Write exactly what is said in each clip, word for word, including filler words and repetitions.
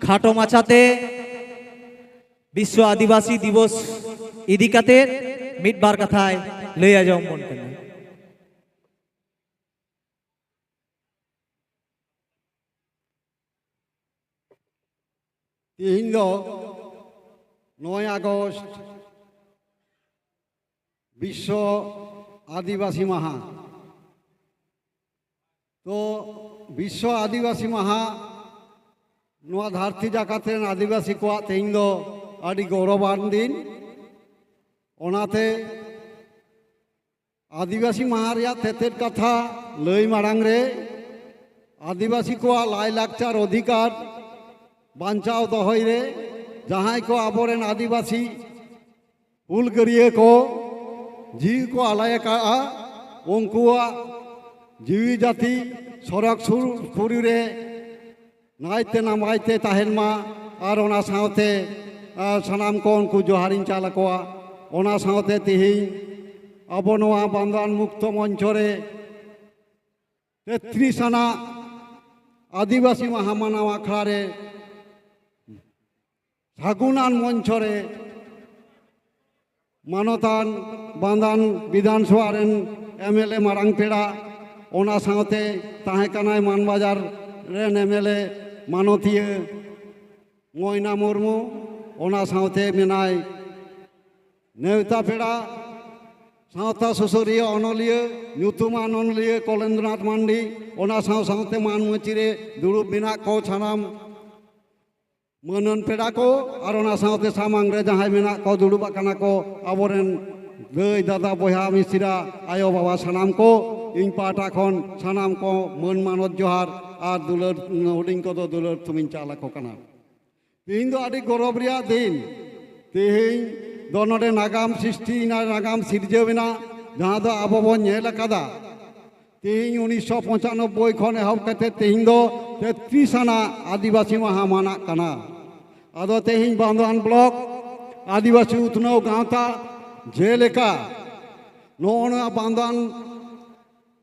ᱠᱷᱟᱴᱚ ᱢᱟᱪᱷᱟᱛᱮ ᱵᱤᱥᱥᱚ ᱟᱹᱫᱤᱵᱟᱹᱥᱤ ᱫᱤᱵᱚᱥ ᱤᱫᱤ ᱠᱟᱛᱮ ᱢᱤᱫ ᱵᱟᱨ ᱠᱟᱛᱷᱟᱭ ᱞᱟᱹᱭ ᱟᱸᱡᱚᱢ ᱵᱚᱱ ᱠᱟᱱᱟ᱾ ᱛᱮᱦᱮᱧ ᱫᱚ ᱱᱚᱭ ᱟᱜᱚᱥᱴ ᱵᱤᱥᱥᱚ ᱟᱹᱫᱤᱵᱟᱹᱥᱤ ᱢᱟᱦᱟ᱾ ᱛᱚ ᱵᱤᱥᱥᱚ ᱟᱹᱫᱤᱵᱟᱹᱥᱤ ᱢᱟᱦᱟ, ᱱᱚᱣᱟ ᱫᱷᱟᱹᱨᱛᱤ ᱡᱟᱠᱟᱛ ᱨᱮᱱ ᱟᱹᱫᱤᱵᱟᱹᱥᱤ ᱠᱚᱣᱟᱜ ᱛᱮᱦᱮᱧ ᱫᱚ ᱟᱹᱰᱤ ᱜᱚᱨᱚᱵᱟᱱ ᱫᱤᱱ᱾ ᱚᱱᱟᱛᱮ ᱟᱹᱫᱤᱵᱟᱹᱥᱤ ᱢᱟᱦᱟ ᱨᱮᱭᱟᱜ ᱛᱮᱛᱮᱫ ᱠᱟᱛᱷᱟ ᱞᱟᱹᱭ ᱢᱟᱲᱟᱝ ᱨᱮ, ᱟᱹᱫᱤᱵᱟᱹᱥᱤ ᱠᱚᱣᱟᱜ ᱞᱟᱭᱼᱞᱟᱠᱪᱟᱨ ᱚᱫᱷᱤᱠᱟᱨ ᱵᱟᱧᱪᱟᱣ ᱫᱚᱦᱚᱭ ᱨᱮ ᱡᱟᱦᱟᱸᱭ ᱠᱚ ᱟᱵᱚᱨᱮᱱ ᱟᱹᱫᱤᱵᱟᱹᱥᱤ ᱦᱩᱞᱜᱟᱹᱨᱤᱭᱟᱹ ᱠᱚ ᱡᱤᱣᱤ ᱠᱚ ᱟᱞᱟᱭ ᱟᱠᱟᱫᱼᱟ, ᱩᱱᱠᱩᱣᱟᱜ ᱡᱤᱣᱤ ᱡᱟᱹᱛᱤ ᱥᱚᱨᱚᱜᱽ ᱥᱩᱨ ᱯᱩᱨᱤ ᱨᱮ ᱱᱟᱭᱛᱮ ᱱᱟᱯᱟᱭ ᱛᱮ ᱛᱟᱦᱮᱱ ᱢᱟ᱾ ᱟᱨ ᱚᱱᱟ ᱥᱟᱶᱛᱮ, ᱟᱨ ᱥᱟᱱᱟᱢ ᱠᱚ ᱩᱱᱠᱩ ᱡᱚᱦᱟᱨᱤᱧ ᱪᱟᱞ ᱟᱠᱚᱣᱟ᱾ ᱚᱱᱟ ᱥᱟᱶᱛᱮ ᱛᱮᱦᱮᱧ ᱟᱵᱚ ᱱᱚᱣᱟ ᱵᱟᱱᱫᱳᱣᱟᱱ ᱢᱩᱠᱛᱚ ᱢᱚᱧᱪᱚ ᱨᱮ ᱛᱮᱛᱨᱤᱥ ᱟᱱᱟᱜ ᱟᱹᱫᱤᱵᱟᱹᱥᱤ ᱢᱟᱦᱟ ᱢᱟᱱᱟᱣ ᱟᱠᱷᱲᱟ ᱨᱮ ᱥᱟᱹᱜᱩᱱᱟᱱ ᱢᱚᱧᱪᱚ ᱨᱮ ᱢᱟᱱᱚᱛᱟᱱ ᱵᱟᱱᱫᱳᱣᱟᱱ ᱵᱤᱫᱷᱟᱱ ᱥᱚᱵᱷᱟ ᱨᱮᱱ ᱮᱢ ᱮᱞ ᱮ ᱢᱟᱨᱟᱝ ᱯᱮᱲᱟ, ᱚᱱᱟ ᱥᱟᱶᱛᱮ ᱛᱟᱦᱮᱸ ᱠᱟᱱᱟᱭ ᱢᱟᱱᱵᱟᱡᱟᱨ ᱨᱮᱱ ᱮᱢ ᱮᱞ ᱮ ᱢᱟᱱᱚᱛᱤᱭᱟᱹ ᱢᱚᱭᱱᱟ ᱢᱩᱨᱢᱩ, ᱚᱱᱟ ᱥᱟᱶᱛᱮ ᱢᱮᱱᱟᱭ ᱱᱮᱣᱛᱟ ᱯᱮᱲᱟ, ᱥᱟᱶᱛᱟ ᱥᱩᱥᱟᱹᱨᱤᱭᱟᱹ, ᱚᱱᱚᱞᱤᱭᱟᱹ, ᱧᱩᱛᱩᱢᱟᱱ ᱚᱱᱚᱞᱤᱭᱟᱹ ᱠᱚᱞᱮᱱᱫᱨᱚᱱᱟᱛᱷ ᱢᱟᱱᱰᱤ, ᱚᱱᱟ ᱥᱟᱶ ᱥᱟᱶᱛᱮ ᱢᱟᱹᱱ ᱢᱟᱹᱪᱤ ᱨᱮ ᱫᱩᱲᱩᱵ ᱢᱮᱱᱟᱜ ᱠᱚ ᱥᱟᱱᱟᱢ ᱢᱟᱹᱱᱟᱱ ᱯᱮᱲᱟ ᱠᱚ, ᱟᱨ ᱚᱱᱟ ᱥᱟᱶᱛᱮ ᱥᱟᱢᱟᱝ ᱨᱮ ᱡᱟᱦᱟᱸᱭ ᱢᱮᱱᱟᱜ ᱠᱚ, ᱫᱩᱲᱩᱵ ᱟᱠᱟᱱᱟ ᱠᱚ, ᱟᱵᱚᱨᱮᱱ ᱫᱟᱹᱭ, ᱫᱟᱫᱟ, ᱵᱚᱭᱦᱟ, ᱢᱤᱥᱨᱟ, ᱟᱭᱳ, ᱵᱟᱵᱟ, ᱥᱟᱱᱟᱢ ᱠᱚ, ᱤᱧ ᱯᱟᱦᱴᱟ ᱠᱷᱚᱱ ᱥᱟᱱᱟᱢ ᱠᱚ ᱢᱟᱹᱱ ᱢᱟᱱᱚᱛ ᱡᱚᱦᱟᱨ ᱟᱨ ᱫᱩᱞᱟᱹᱲ, ᱦᱩᱰᱤᱧ ᱠᱚᱫᱚ ᱫᱩᱞᱟᱹᱲ ᱛᱷᱩᱢᱤᱧ ᱪᱟᱞ ᱟᱠᱚ ᱠᱟᱱᱟ᱾ ᱛᱮᱦᱮᱧ ᱫᱚ ᱟᱹᱰᱤ ᱜᱚᱨᱚᱵᱽ ᱨᱮᱭᱟᱜ ᱫᱤᱱ᱾ ᱛᱮᱦᱮᱧ ᱫᱚ ᱱᱚᱰᱮ ᱱᱟᱜᱟᱢ ᱥᱨᱤᱥᱴᱤ ᱮᱱᱟ, ᱱᱟᱜᱟᱢ ᱥᱤᱨᱡᱟᱹᱣ ᱮᱱᱟ, ᱡᱟᱦᱟᱸ ᱫᱚ ᱟᱵᱚ ᱵᱚᱱ ᱧᱮᱞ ᱟᱠᱟᱫᱟ᱾ ᱛᱮᱦᱮᱧ ᱩᱱᱤᱥᱥᱚ ᱯᱚᱸᱪᱟᱱᱚᱵᱵᱳᱭ ᱠᱷᱚᱱ ᱮᱦᱚᱵ ᱠᱟᱛᱮ ᱛᱮᱦᱮᱧ ᱫᱚ ᱛᱮᱛᱨᱤᱥ ᱟᱱᱟᱜ ᱟᱹᱫᱤᱵᱟᱹᱥᱤ ᱢᱟᱦᱟ ᱢᱟᱱᱟᱜ ᱠᱟᱱᱟ᱾ ᱟᱫᱚ ᱛᱮᱦᱮᱧ ᱵᱟᱱᱫᱳᱣᱟᱱ ᱵᱞᱚᱠ ᱟᱹᱫᱤᱵᱟᱹᱥᱤ ᱩᱛᱱᱟᱹᱣ ᱜᱟᱶᱛᱟ ᱡᱮᱞᱮᱠᱟ ᱱᱚᱜᱼᱚ ᱱᱚᱣᱟ ᱵᱟᱱᱫᱳᱣᱟᱱ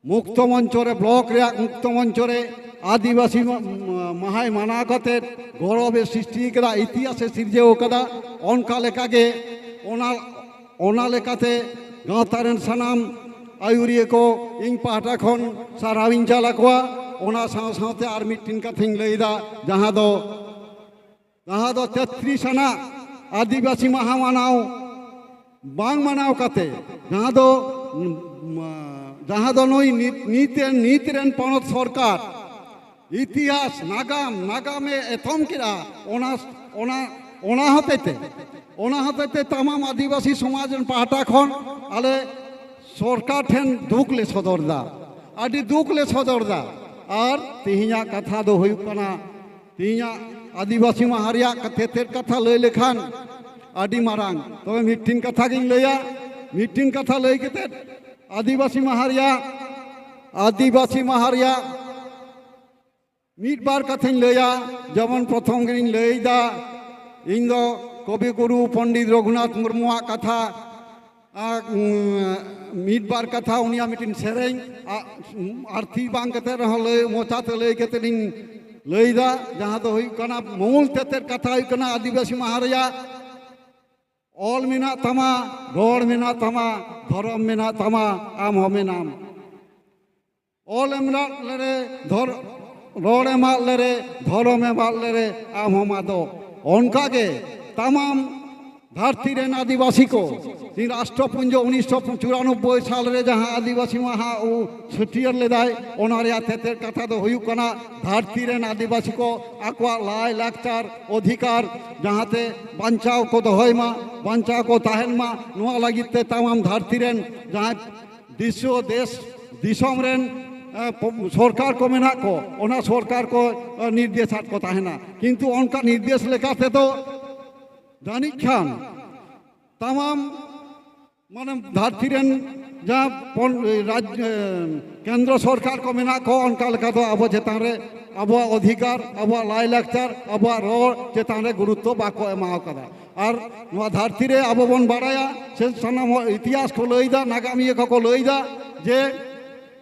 ᱢᱩᱠᱛᱚ ᱢᱚᱧᱪᱚ ᱨᱮ, ᱵᱞᱚᱠ ᱨᱮᱭᱟᱜ ᱢᱩᱠᱛᱚ ᱢᱚᱧᱪᱚ ᱨᱮ ᱟᱹᱫᱤᱵᱟᱹᱥᱤ ᱢᱟ-, ᱢᱟ-, ᱢᱟᱦᱟᱭ ᱢᱟᱱᱟᱣ ᱠᱟᱛᱮ ᱜᱚᱨᱚᱵᱮ ᱥᱨᱤᱥᱴᱤ ᱠᱟᱫᱟ, ᱤᱛᱤᱦᱟᱥᱮ ᱥᱤᱨᱡᱟᱹᱣ ᱠᱟᱫᱟ᱾ ᱚᱱᱠᱟ ᱞᱮᱠᱟᱜᱮ ᱚᱱᱟ, ᱚᱱᱟ ᱞᱮᱠᱟᱛᱮ ᱜᱟᱶᱛᱟ ᱨᱮᱱ ᱥᱟᱱᱟᱢ ᱟᱹᱭᱩᱨᱤᱭᱟᱹ ᱠᱚ ᱤᱧ ᱯᱟᱦᱴᱟ ᱠᱷᱚᱱ ᱥᱟᱨᱦᱟᱣᱤᱧ ᱪᱟᱞ ᱟᱠᱚᱣᱟ᱾ ᱚᱱᱟ ᱥᱟᱶ ᱥᱟᱶᱛᱮ ᱟᱨ ᱢᱤᱫᱴᱮᱱ ᱠᱟᱛᱷᱟᱧ ᱞᱟᱹᱭᱫᱟ, ᱡᱟᱦᱟᱸ ᱫᱚ, ᱡᱟᱦᱟᱸ ᱫᱚ ᱛᱮᱛᱨᱤᱥ ᱟᱱᱟᱜ ᱟᱹᱫᱤᱵᱟᱹᱥᱤ ᱢᱟᱦᱟ ᱢᱟᱱᱟᱣ ᱵᱟᱝ ᱢᱟᱱᱟᱣ ᱠᱟᱛᱮ, ᱡᱟᱦᱟᱸ ᱫᱚ, ᱩᱢ, ᱡᱟᱦᱟᱸ ᱫᱚ ᱱᱩᱭ ᱱᱤᱛ, ᱱᱤᱛ ᱨᱮᱱ, ᱱᱤᱛ ᱨᱮᱱ ᱯᱚᱱᱚᱛ ᱥᱚᱨᱠᱟᱨ ᱤᱛᱤᱦᱟᱥ, ᱱᱟᱜᱟᱢ, ᱱᱟᱜᱟᱢᱮ ᱮᱛᱚᱢ ᱠᱮᱫᱟ, ᱚᱱᱟ, ᱚᱱᱟ, ᱚᱱᱟ ᱦᱚᱛᱮ ᱛᱮ, ᱚᱱᱟ ᱦᱚᱛᱮ ᱛᱮ ᱛᱟᱢᱟᱢ ᱟᱹᱫᱤᱵᱟᱹᱥᱤ ᱥᱚᱢᱟᱡᱽ ᱨᱮᱱ ᱯᱟᱦᱴᱟ ᱠᱷᱚᱱ ᱟᱞᱮ ᱥᱚᱨᱠᱟᱨ ᱴᱷᱮᱱ ᱫᱩᱠ ᱞᱮ ᱥᱚᱫᱚᱨ ᱮᱫᱟ, ᱟᱹᱰᱤ ᱫᱩᱠ ᱞᱮ ᱥᱚᱫᱚᱨ ᱮᱫᱟ᱾ ᱟᱨ ᱛᱮᱦᱮᱧᱟᱜ ᱠᱟᱛᱷᱟ ᱫᱚ ᱦᱩᱭᱩᱜ ᱠᱟᱱᱟ, ᱛᱮᱦᱮᱧᱟᱜ ᱟᱹᱫᱤᱵᱟᱹᱥᱤ ᱢᱟᱦᱟ ᱨᱮᱭᱟᱜ ᱛᱮᱛᱮᱫ ᱠᱟᱛᱷᱟ ᱞᱟᱹᱭ ᱞᱮᱠᱷᱟᱱ ᱟᱹᱰᱤ ᱢᱟᱨᱟᱝ᱾ ᱛᱚᱵᱮ ᱢᱤᱫᱴᱤᱱ ᱠᱟᱛᱷᱟ ᱜᱤᱧ ᱞᱟᱹᱭᱟ, ᱢᱤᱫᱴᱤᱱ ᱠᱟᱛᱷᱟ ᱞᱟᱹᱭ ᱠᱟᱛᱮᱫ ᱟᱹᱫᱤᱵᱟᱹᱥᱤ ᱢᱟᱦᱟ ᱨᱮᱭᱟᱜ, ᱟᱹᱫᱤᱵᱟᱹᱥᱤ ᱢᱟᱦᱟ ᱨᱮᱭᱟᱜ ᱢᱤᱫ ᱵᱟᱨ ᱠᱟᱛᱷᱟᱧ ᱞᱟᱹᱭᱟ᱾ ᱡᱮᱢᱚᱱ ᱯᱨᱚᱛᱷᱚᱢ ᱜᱮᱧ ᱞᱟᱹᱭᱫᱟ, ᱤᱧ ᱫᱚ ᱠᱚᱵᱤ ᱜᱩᱨᱩ ᱯᱚᱱᱰᱤᱛ ᱨᱚᱜᱷᱩᱱᱟᱛᱷ ᱢᱩᱨᱢᱩᱣᱟᱜ ᱠᱟᱛᱷᱟ, ᱟᱨ, ᱩᱢ, ᱢᱤᱫ ᱵᱟᱨ ᱠᱟᱛᱷᱟ ᱩᱱᱤᱭᱟᱜ ᱢᱤᱫᱴᱤᱱ ᱥᱮᱨᱮᱧ, ᱟ-, ᱟᱨᱛᱷᱤ ᱵᱟᱝ ᱠᱟᱛᱮ ᱨᱮᱦᱚᱸ ᱞᱟᱹᱭ, ᱢᱚᱪᱟᱛᱮ ᱞᱟᱹᱭ ᱠᱟᱛᱮ ᱤᱧ ᱞᱟᱹᱭᱫᱟ, ᱡᱟᱦᱟᱸ ᱫᱚ ᱦᱩᱭᱩᱜ ᱠᱟᱱᱟ, ᱢᱩᱞ ᱛᱮᱛᱮᱫ ᱠᱟᱛᱷᱟ ᱦᱩᱭᱩᱜ ᱠᱟᱱᱟ ᱟᱹᱫᱤᱵᱟᱹᱥᱤ ᱢᱟᱦᱟ ᱨᱮᱭᱟᱜ, "ᱚᱞ ᱢᱮᱱᱟᱜ ᱛᱟᱢᱟ, ᱨᱚᱲ ᱢᱮᱱᱟᱜ ᱛᱟᱢᱟ, ᱫᱷᱚᱨᱚᱢ ᱢᱮᱱᱟᱜ ᱛᱟᱢᱟ, ᱟᱢ ᱦᱚᱸ ᱢᱮᱱᱟᱢ᱾ ᱚᱞ ᱮᱢ ᱟᱫ ᱞᱮᱨᱮ, ᱫᱷᱚᱨ-, ᱨᱚᱲ ᱮᱢ ᱟᱫ ᱞᱮᱨᱮ, ᱫᱷᱚᱨᱚᱢ ᱮᱢ ᱟᱫ ᱞᱮᱨᱮ, ᱟᱢ ᱦᱚᱸᱢ ᱟᱫᱚᱜ᱾" ᱚᱱᱠᱟᱜᱮ ᱛᱟᱢᱟᱢ ᱫᱷᱟᱹᱨᱛᱤ ᱨᱮᱱ ᱟᱹᱫᱤᱵᱟᱹᱥᱤ ᱠᱚ, ᱛᱤᱦᱤᱧ ᱨᱟᱥᱴᱨᱚᱯᱩᱧᱡᱚ ᱩᱱᱤᱥᱥᱚ ᱪᱩᱨᱟᱱᱚᱵᱵᱳᱭ ᱥᱟᱞ ᱨᱮ ᱡᱟᱦᱟᱸ ᱟᱹᱫᱤᱵᱟᱹᱥᱤ ᱢᱟᱦᱟ ᱩ ᱪᱷᱟᱹᱴᱭᱟᱹᱨ ᱞᱮᱫᱟᱭ, ᱚᱱᱟ ᱨᱮᱭᱟᱜ ᱛᱮᱛᱮᱫ ᱠᱟᱛᱷᱟ ᱫᱚ ᱦᱩᱭᱩᱜ ᱠᱟᱱᱟ, ᱫᱷᱟᱹᱨᱛᱤ ᱨᱮᱱ ᱟᱹᱫᱤᱵᱟᱹᱥᱤ ᱠᱚ ᱟᱠᱚᱣᱟᱜ ᱞᱟᱭ ᱞᱟᱠᱪᱟᱨ ᱚᱫᱷᱤᱠᱟᱨ ᱡᱟᱦᱟᱸᱛᱮ ᱵᱟᱧᱪᱟᱣ ᱠᱚ ᱫᱚᱦᱚᱭ ᱢᱟ, ᱵᱟᱧᱪᱟᱣ ᱠᱚ ᱛᱟᱦᱮᱱ ᱢᱟ, ᱱᱚᱣᱟ ᱞᱟᱹᱜᱤᱫ ᱛᱮ ᱛᱟᱢᱟᱢ ᱫᱷᱟᱹᱨᱛᱤ ᱨᱮᱱ ᱡᱟᱦᱟᱸᱭ ᱫᱤᱥᱚ ᱫᱮᱥ ᱫᱤᱥᱚᱢ ᱨᱮᱱ, ᱮ, ᱯᱚ-, ᱥᱚᱨᱠᱟᱨ ᱠᱚ ᱢᱮᱱᱟᱜ ᱠᱚ, ᱚᱱᱟ ᱥᱚᱨᱠᱟᱨ ᱠᱚ, ᱮ, ᱱᱤᱨᱫᱮᱥᱟᱫ ᱠᱚ ᱛᱟᱦᱮᱱᱟ᱾ ᱠᱤᱱᱛᱩ ᱚᱱᱠᱟ ᱱᱤᱨᱫᱮᱥ ᱞᱮᱠᱟ ᱛᱮᱫᱚ ᱡᱟᱹᱱᱤᱡ ᱠᱷᱟᱱ ᱛᱟᱢᱟᱢ, ᱢᱟᱱᱮ, ᱫᱷᱟᱹᱨᱛᱤ ᱨᱮᱱ ᱡᱟᱦᱟᱸ ᱯᱚᱱ-, ᱨᱟᱡᱽ-, ᱮ, ᱠᱮᱱᱫᱨᱚ ᱥᱚᱨᱠᱟᱨ ᱠᱚ ᱢᱮᱱᱟᱜ ᱠᱚ, ᱚᱱᱠᱟ ᱞᱮᱠᱟ ᱫᱚ ᱟᱵᱚ ᱪᱮᱛᱟᱱ ᱨᱮ, ᱟᱵᱚᱣᱟᱜ ᱚᱫᱷᱤᱠᱟᱨ, ᱟᱵᱚᱣᱟᱜ ᱞᱟᱭᱼᱞᱟᱠᱪᱟᱨ, ᱟᱵᱚᱣᱟᱜ ᱨᱚᱲ ᱪᱮᱛᱟᱱ ᱨᱮ ᱜᱩᱨᱩᱛᱛᱚ ᱵᱟᱠᱚ ᱮᱢᱟᱣ ᱠᱟᱫᱟ᱾ ᱟᱨ ᱱᱚᱣᱟ ᱫᱷᱟᱹᱨᱛᱤ ᱨᱮ ᱟᱵᱚ ᱵᱚᱱ ᱵᱟᱲᱟᱭᱟ, ᱥᱮ ᱥᱟᱱᱟᱢ ᱦᱚᱲ ᱤᱛᱤᱦᱟᱥ ᱠᱚ ᱞᱟᱹᱭᱫᱟ, ᱱᱟᱜᱟᱢᱤᱭᱟᱹ ᱠᱚᱠᱚ ᱞᱟᱹᱭᱫᱟ ᱡᱮ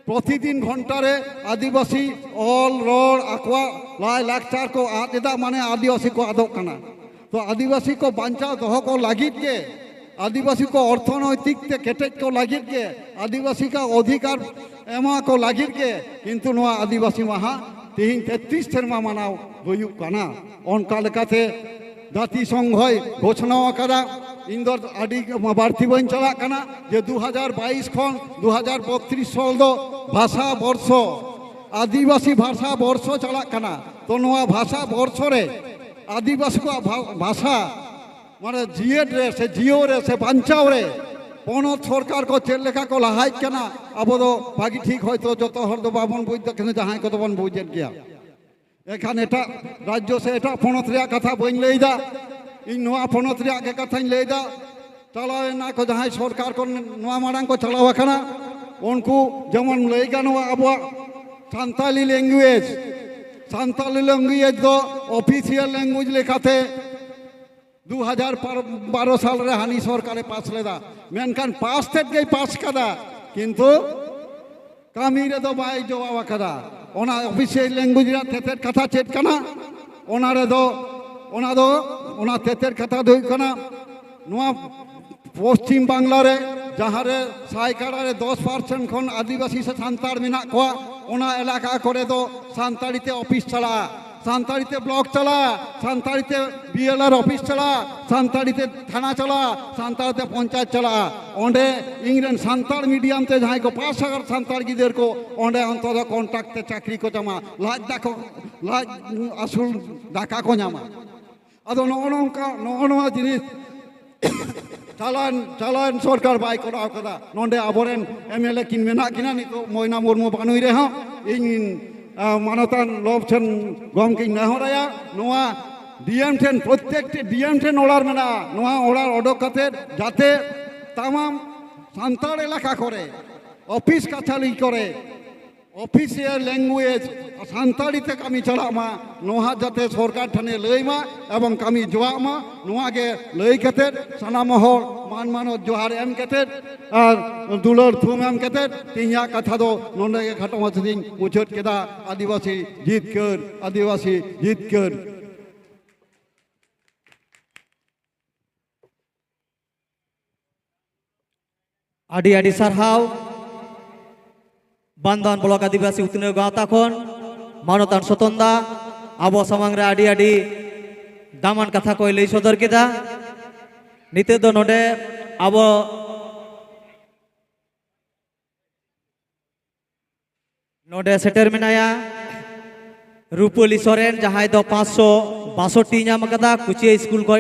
ᱯᱨᱚᱛᱤᱫᱤᱱ ᱜᱷᱚᱱᱴᱟ ᱨᱮ ᱟᱹᱫᱤᱵᱟᱹᱥᱤ ᱚᱞ ᱨᱚᱲ ᱟᱠᱚᱣᱟᱜ ᱞᱟᱭ ᱞᱟᱠᱪᱟᱨ ᱠᱚ ᱟᱫ ᱮᱫᱟ, ᱢᱟᱱᱮ ᱟᱹᱫᱤᱵᱟᱹᱥᱤ ᱠᱚ ᱟᱫᱚᱜ ᱠᱟᱱᱟ᱾ ᱛᱚ ᱟᱹᱫᱤᱵᱟᱹᱥᱤ ᱠᱚ ᱵᱟᱧᱪᱟᱣ ᱫᱚᱦᱚ ᱠᱚ ᱞᱟᱹᱜᱤᱫ ᱜᱮ, ᱟᱹᱫᱤᱵᱟᱹᱥᱤ ᱠᱚ ᱚᱨᱛᱷᱚᱱᱳᱭᱛᱤᱠ ᱛᱮ ᱠᱮᱴᱮᱡ ᱠᱚ ᱞᱟᱹᱜᱤᱫ ᱜᱮ, ᱟᱹᱫᱤᱵᱟᱹᱥᱤ ᱠᱚ ᱚᱫᱷᱤᱠᱟᱨ ᱮᱢᱟ ᱠᱚ ᱞᱟᱹᱜᱤᱫ ᱜᱮ ᱠᱤᱱᱛᱩ ᱱᱚᱣᱟ ᱟᱹᱫᱤᱵᱟᱹᱥᱤ ᱢᱟᱦᱟ ᱛᱮᱦᱮᱧ ᱛᱮᱛᱨᱤᱥ ᱥᱮᱨᱢᱟ ᱢᱟᱱᱟᱣ ᱦᱩᱭᱩᱜ ᱠᱟᱱᱟ᱾ ᱚᱱᱠᱟ ᱞᱮᱠᱟᱛᱮ ᱡᱟᱹᱛᱤ ᱥᱚᱝᱜᱷᱚᱭ ᱜᱷᱳᱥᱚᱱᱟ ᱟᱠᱟᱫᱟ᱾ ᱤᱧ ᱫᱚ ᱟᱹᱰᱤ ᱵᱟᱹᱲᱛᱤ ᱵᱟᱹᱧ ᱪᱟᱞᱟᱜ ᱠᱟᱱᱟ ᱡᱮ ᱫᱩ ᱦᱟᱡᱟᱨ ᱵᱟᱭᱤᱥ ᱠᱷᱚᱱ ᱫᱩ ᱦᱟᱡᱟᱨ ᱵᱚᱛᱨᱤᱥ ᱥᱟᱞ ᱫᱚ ᱵᱷᱟᱥᱟ ᱵᱚᱨᱥᱚ, ᱟᱹᱫᱤᱵᱟᱹᱥᱤ ᱵᱷᱟᱥᱟ ᱵᱚᱨᱥᱚ ᱪᱟᱞᱟᱜ ᱠᱟᱱᱟ᱾ ᱛᱚ ᱱᱚᱣᱟ ᱵᱷᱟᱥᱟ ᱵᱚᱨᱥᱚ ᱨᱮ ᱟᱹᱫᱤᱵᱟᱹᱥᱤ ᱠᱚᱣᱟᱜ ᱵᱷᱟ-, ᱵᱷᱟᱥᱟ ᱢᱟᱱᱮ ᱡᱤᱭᱮᱫ ᱨᱮ ᱥᱮ ᱡᱤᱭᱟᱹᱣ ᱨᱮ ᱥᱮ ᱵᱟᱧᱪᱟᱣ ᱨᱮ ᱯᱚᱱᱚᱛ ᱥᱚᱨᱠᱟᱨ ᱠᱚ ᱪᱮᱫ ᱞᱮᱠᱟ ᱠᱚ ᱞᱟᱦᱟᱭᱮᱫ ᱠᱟᱱᱟ, ᱟᱵᱚ ᱫᱚ ᱵᱷᱟᱹᱜᱤ ᱴᱷᱤᱠ ᱦᱚᱭᱛᱳ ᱡᱚᱛᱚ ᱦᱚᱲ ᱫᱚ ᱵᱟᱵᱚᱱ ᱵᱩᱡᱽ ᱮᱫᱟ, ᱠᱤᱱᱛᱩ ᱡᱟᱦᱟᱸᱭ ᱠᱚᱫᱚ ᱵᱚᱱ ᱵᱩᱡᱮᱫ ᱜᱮᱭᱟ᱾ ᱮᱱᱠᱷᱟᱱ ᱮᱴᱟᱜ ᱨᱟᱡᱽᱡᱚ ᱥᱮ ᱮᱴᱟᱜ ᱯᱚᱱᱚᱛ ᱨᱮᱭᱟᱜ ᱠᱟᱛᱷᱟ ᱵᱟᱹᱧ ᱞᱟᱹᱭᱫᱟ, ᱤᱧ ᱱᱚᱣᱟ ᱯᱚᱱᱚᱛ ᱨᱮᱭᱟᱜ ᱜᱮ ᱠᱟᱛᱷᱟᱧ ᱞᱟᱹᱭᱫᱟ᱾ ᱪᱟᱞᱟᱣ ᱮᱱᱟ ᱠᱚ ᱡᱟᱦᱟᱸᱭ ᱥᱚᱨᱠᱟᱨ ᱠᱚ ᱱᱚᱣᱟ ᱢᱟᱲᱟᱝ ᱠᱚ ᱪᱟᱞᱟᱣ ᱟᱠᱟᱱᱟ, ᱩᱱᱠᱩ ᱡᱮᱢᱚᱱ ᱞᱟᱹᱭ ᱜᱟᱱᱚᱜᱼᱟ ᱟᱵᱚᱣᱟᱜ ᱥᱟᱱᱛᱟᱞᱤ ᱞᱮᱝᱜᱩᱭᱮᱡᱽ, ᱥᱟᱱᱛᱟᱞᱤ ᱞᱮᱝᱜᱩᱭᱮᱡᱽ ᱫᱚ ᱚᱯᱷᱤᱥᱤᱭᱟᱞ ᱞᱮᱝᱜᱩᱭᱮᱡᱽ ᱞᱮᱠᱟᱛᱮ ᱫᱩ ᱦᱟᱡᱟᱨ ᱵᱟᱨᱚ ᱥᱟᱞ ᱨᱮ ᱦᱟᱹᱱᱤ ᱥᱚᱨᱠᱟᱨᱮ ᱯᱟᱥ ᱞᱮᱫᱟ, ᱢᱮᱱᱠᱷᱟᱱ ᱯᱟᱥ ᱛᱮᱫ ᱜᱮᱭ ᱯᱟᱥ ᱠᱟᱫᱟ, ᱠᱤᱱᱛᱩ ᱠᱟᱹᱢᱤ ᱨᱮᱫᱚ ᱵᱟᱭ ᱡᱚᱲᱟᱣ ᱟᱠᱟᱫᱟ᱾ ᱚᱱᱟ ᱚᱯᱷᱤᱥᱤᱭᱟᱞ ᱞᱮᱝᱜᱩᱭᱮᱡᱽ ᱨᱮᱭᱟᱜ ᱛᱮᱛᱮᱫ ᱠᱟᱛᱷᱟ ᱪᱮᱫ ᱠᱟᱱᱟ, ᱚᱱᱟ ᱨᱮᱫᱚ, ᱚᱱᱟ ᱫᱚ, ᱚᱱᱟ ᱛᱮᱛᱮᱫ ᱠᱟᱛᱷᱟ ᱫᱚ ᱦᱩᱭᱩᱜ ᱠᱟᱱᱟ, ᱱᱚᱣᱟ ᱯᱚᱥᱪᱤᱢ ᱵᱟᱝᱞᱟ ᱨᱮ ᱡᱟᱦᱟᱸ ᱨᱮ ᱥᱟᱭᱠᱟᱲᱟ ᱨᱮ ᱫᱚᱥ ᱯᱟᱨᱥᱮᱱᱴ ᱠᱷᱚᱱ ᱟᱹᱫᱤᱵᱟᱹᱥᱤ ᱥᱮ ᱥᱟᱱᱛᱟᱲ ᱢᱮᱱᱟᱜ ᱠᱚᱣᱟ, ᱚᱱᱟ ᱮᱞᱟᱠᱟ ᱠᱚᱨᱮ ᱫᱚ ᱥᱟᱱᱛᱟᱲᱤ ᱛᱮ ᱚᱯᱷᱤᱥ ᱪᱟᱞᱟᱜᱼᱟ, ᱥᱟᱱᱛᱟᱲᱤ ᱛᱮ ᱵᱞᱚᱠ ᱪᱟᱞᱟᱜᱼᱟ, ᱥᱟᱱᱛᱟᱲᱤ ᱛᱮ ᱵᱤ ᱮᱞ ᱟᱨ ᱚᱯᱷᱤᱥ ᱪᱟᱞᱟᱜᱼᱟ, ᱥᱟᱱᱛᱟᱲᱤ ᱛᱮ ᱛᱷᱟᱱᱟ ᱪᱟᱞᱟᱜᱼᱟ, ᱥᱟᱱᱛᱟᱲᱤ ᱛᱮ ᱯᱚᱧᱪᱟᱭᱮᱛ ᱪᱟᱞᱟᱜᱼᱟ᱾ ᱚᱸᱰᱮ ᱤᱧ ᱨᱮᱱ ᱥᱟᱱᱛᱟᱲ ᱢᱤᱰᱤᱭᱟᱢ ᱛᱮ ᱡᱟᱦᱟᱸᱭ ᱠᱚ ᱯᱟᱥ ᱟᱠᱟᱫ ᱥᱟᱱᱛᱟᱲ ᱜᱤᱫᱟᱹᱨ ᱠᱚ ᱚᱸᱰᱮ ᱚᱱᱛᱚᱛᱚ ᱠᱚᱱᱴᱟᱠᱴ ᱛᱮ ᱪᱟᱹᱠᱨᱤ ᱠᱚ ᱧᱟᱢᱟ, ᱞᱟᱡ ᱫᱟᱠᱟ, ᱞᱟᱡ ᱟᱹᱥᱩᱞ ᱫᱟᱠᱟ ᱠᱚ ᱧᱟᱢᱟ᱾ ᱟᱫᱚ ᱱᱚᱜᱼᱚ ᱱᱚᱝᱠᱟ, ᱱᱚᱜᱼᱚ ᱱᱚᱣᱟ ᱡᱤᱱᱤᱥ ᱪᱟᱞᱟᱣᱮᱱ, ᱪᱟᱞᱟᱣᱮᱱ ᱥᱚᱨᱠᱟᱨ ᱵᱟᱭ ᱠᱚᱨᱟᱣ ᱠᱟᱫᱟ᱾ ᱱᱚᱰᱮ ᱟᱵᱚᱨᱮᱱ ᱮᱢ ᱮᱞ ᱮ ᱠᱤᱱ ᱢᱮᱱᱟᱜ ᱠᱤᱱᱟ, ᱱᱤᱛᱚᱜ ᱢᱚᱭᱱᱟ ᱢᱩᱨᱢᱩ ᱵᱟᱹᱱᱩᱭ ᱨᱮᱦᱚᱸ ᱤᱧ, ᱟ, ᱢᱟᱱᱚᱛᱟᱱ ᱞᱚᱵ ᱴᱷᱮᱱ ᱜᱚᱢᱠᱮᱧ ᱱᱮᱦᱚᱨᱟᱭᱟ, ᱱᱚᱣᱟ ᱰᱤ ᱮᱢ ᱴᱷᱮᱱ, ᱯᱨᱚᱛᱛᱮᱠᱴᱤ ᱰᱤ ᱮᱢ ᱴᱷᱮᱱ ᱚᱰᱟᱨ ᱢᱮᱱᱟᱜᱼᱟ, ᱱᱚᱣᱟ ᱚᱰᱟᱨ ᱚᱰᱚᱠ ᱠᱟᱛᱮ ᱡᱟᱛᱮ ᱛᱟᱢᱟᱢ ᱥᱟᱱᱛᱟᱲ ᱮᱞᱟᱠᱟ ᱠᱚᱨᱮ, ᱚᱯᱷᱤᱥ ᱠᱟᱪᱷᱟᱨᱤ ᱠᱚᱨᱮ, ᱚᱯᱷᱤᱥᱤᱭᱟᱞ ᱞᱮᱝᱜᱩᱭᱮᱡᱽ ᱥᱟᱱᱛᱟᱲᱤ ᱛᱮ ᱠᱟᱹᱢᱤ ᱪᱟᱞᱟᱜ ᱢᱟ, ᱱᱚᱣᱟ ᱡᱟᱛᱮ ᱥᱚᱨᱠᱟᱨ ᱴᱷᱮᱱᱮ ᱞᱟᱹᱭ ᱢᱟ ᱮᱵᱚᱝ ᱠᱟᱹᱢᱤ ᱡᱚᱣᱟᱜ ᱢᱟ᱾ ᱱᱚᱣᱟ ᱜᱮ ᱞᱟᱹᱭ ᱠᱟᱛᱮᱫ ᱥᱟᱱᱟᱢ ᱦᱚᱲ ᱢᱟᱱ ᱢᱟᱱᱚᱛ ᱡᱚᱦᱟᱨ ᱮᱢ ᱠᱟᱛᱮᱫ ᱟᱨ ᱫᱩᱞᱟᱹᱲ ᱛᱷᱩᱢ ᱮᱢ ᱠᱟᱛᱮᱫ ᱛᱮᱦᱮᱧᱟᱜ ᱠᱟᱛᱷᱟ ᱫᱚ ᱱᱚᱰᱮ ᱜᱮ ᱠᱷᱟᱴᱚ ᱢᱟᱪᱷᱟ ᱛᱮᱧ ᱢᱩᱪᱟᱹᱫ ᱠᱮᱫᱟ᱾ ᱟᱹᱫᱤᱵᱟᱹᱥᱤ ᱡᱤᱛᱠᱟᱹᱨ, ᱟᱹᱫᱤᱵᱟᱹᱥᱤ ᱡᱤᱛᱠᱟᱹᱨ᱾ ᱟᱹᱰᱤ ᱟᱹᱰᱤ ᱥᱟᱨᱦᱟᱣ᱾ ᱵᱟᱱᱫᱷᱟᱱ ᱵᱞᱚᱠ ᱟᱹᱫᱤᱵᱟᱹᱥᱤ ᱩᱛᱱᱟᱹᱣ ᱜᱟᱶᱛᱟ ᱠᱷᱚᱱ ᱢᱟᱱᱚᱛᱟᱱ ᱥᱚᱛᱚᱱ ᱫᱟ ᱟᱵᱚ ᱥᱟᱢᱟᱝ ᱨᱮ ᱟᱹᱰᱤ ᱟᱹᱰᱤ ᱫᱟᱢᱟᱱ ᱠᱟᱛᱷᱟ ᱠᱚᱭ ᱞᱟᱹᱭ ᱥᱚᱫᱚᱨ ᱠᱮᱫᱟ᱾ ᱱᱤᱛᱚᱜ ᱫᱚ ᱱᱚᱰᱮ ᱟᱵᱚ ᱱᱚᱰᱮ ᱥᱮᱴᱮᱨ ᱢᱮᱱᱟᱭᱟ ᱨᱩᱯᱟᱹᱞᱤ ᱥᱚᱨᱮᱱ, ᱡᱟᱦᱟᱸᱭ ᱫᱚ ᱯᱟᱸᱪᱥᱚ ᱵᱟᱥᱚᱴᱴᱤ ᱧᱟᱢ ᱟᱠᱟᱫᱟ ᱠᱩᱪᱤᱭᱟᱹ ᱥᱠᱩᱞ ᱠᱷᱚᱱ᱾